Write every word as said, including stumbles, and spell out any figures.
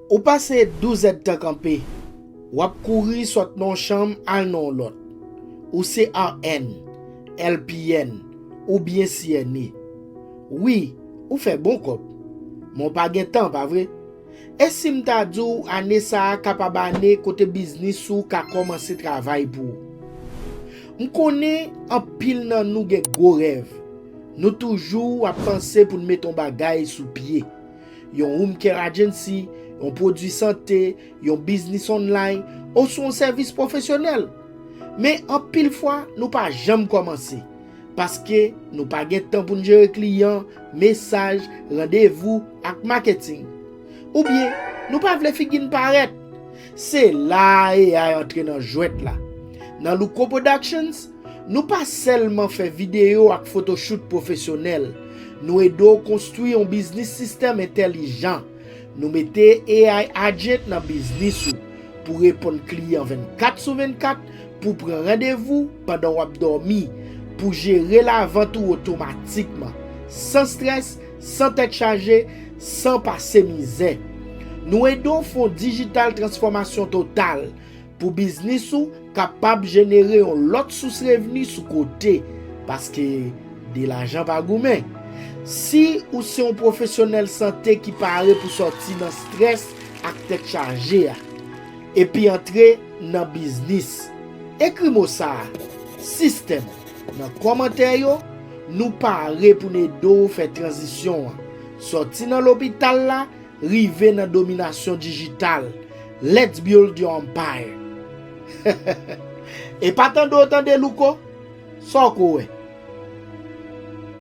Ou pase douz èdtan kanpe. W ap kouri sot nan yon chanm al nan yon lòt. Ou se R N, L P N, oubyen C N A. Wi, ou fè bon kòb. Men w pa gen tan, pa vre? E si m ta di w ane sa a kapab ane kote biznis ou ka kòmanse travay pou ou? M konnen anpil nan nou gen gwo rèv. Nou toujou ap panse pou n mete yon bagay sou pye. Yon home care agency, yon pwodui sante, yon biznis online, oswa yon sèvis pwofesyonèl. Men anpil fwa, nou pa janm kòmanse. Paske nou pa gen tan pou n jere kliyan, mesaj, randevou ak maketing. Oubyen, nou pa vle figi n parèt. Se la A I antre nan jwèt la. Nan Louko Productions, nou pa sèlman fè videyo ak photoshoot pwofesyonèl. Nou ede w konstwi yon biznis sistèm entèlijan. Nou mete A I agent nan biznis ou pou reponn kliyan vennkat sou vennkat, pou pran randevou pandan w ap dòmi, pou jere lavant ou otomatikman, san strès, san tèt chaje, san pase mizè. Nou ede w fè yon digital transfòmasyon total pou biznis ou kapab jenere yon lòt sous revni sou kote, paske de lajan pa goumen. Si ou se yon pwofesyonèl sante ki pare pou sòti nan strès ak tèt chaje a, epi antre nan biznis, ekri mo sa a, sistèm, nan kòmantè yo. Nou pare pou n ede w fè tranzisyon an, sòti nan lopital la, rive nan dominasyon dijital. Let's build your empire. E pa tande w tande Louko, sa w ko wè?